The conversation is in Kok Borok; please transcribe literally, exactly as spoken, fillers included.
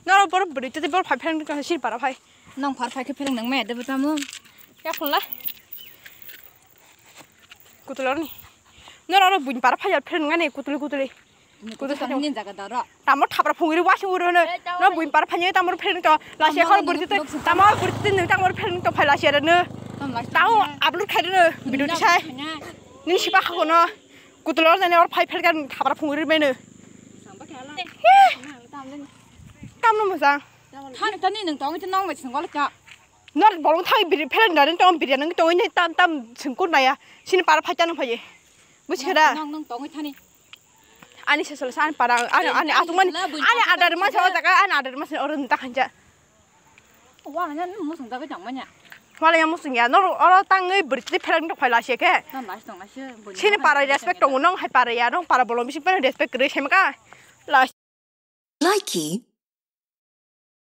Noro bor bwrwi tete bor phai phereng tong sini para phai. Nang phar phai khe phereng nang maya debo tamo. Ya phunla. Kutulorni. Noro oro buin para phai phereng ngani kutuli kutuli. Kutu sani jaga daro. Tamo thapra phungri wasing uri hono. No buin para phai tamo phereng to. Lasi khor bwrwi tete tamo bwrwi tete nang tamo phereng to phai lasi aro no. Tamo upload khai no video tisai. Nini sipa hakono. Kutulor jani or phai phereng thapra phungri meno. Tamno mojang. Thani tani nang tong ita nang mai singol ka. Nor bolong thai biri phereng dari tong biri nang tong ini tam tam singkur naya. Sini para phai tang phai. Busi khara. Nang nang tong thani. Ani sesol san para ani ani atumani ani adar ma sa jaga ani adar ma sa orang tak hanja. Wala nya musung jaga jang manya. Wala nya musung ya. Nor oro tangwi bwrwi twi phereng tong phai lasi khe. Tam lasi tong lasi. Sini para respect tongo nong hai para ya nong para bolong bisi pano respect kwrwi semka. Lasi. Likey.